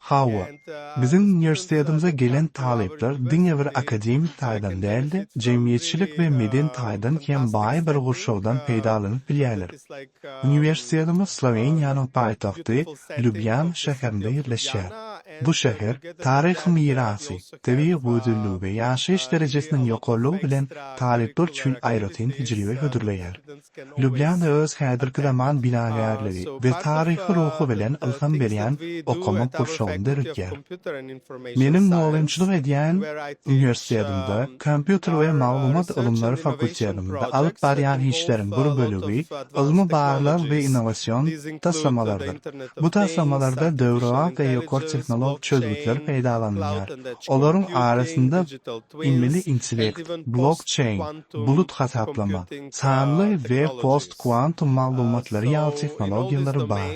Hawa, biziň uniwersitetimize gelen talyplar diňe bir akademik taýdan däl-de, jemgyýetçilik we medeni taýdan hem baý bir gurşawdan peýdalanyp bilýärler. Uniwersitetimiz Sloweniýanyň paýtagty Lýublýana şäherinde ýerleşýär. Bu şäher taryhy mirasy, tebigy gözelligi we ýaşaýyş derejesiniň ýokarylygy bilen talyplar üçin aýratyn tejribe hödürleýär. Lýublýana öz häzirki zaman binagärligi we taryhy ruhy bilen ylham berýän okamak gurşawyny döredýär. Meniň mugallymçylyk edýän uniwersitetimde, kompýuter we maglumat ylymlary fakultetimde alyp barýan işleriň bir bölegi ylmy-barlag we innowasion taslamalardyr. Bu taslamalarda döwrebap we ýokary tehnologik çözgütler peýdalanylýar. Olaryň arasynda emeli intellekt, blokçeýn, bulut hasaplama, sanly we post-kwantum maglumatlary ýaly tehnologiýalar bar.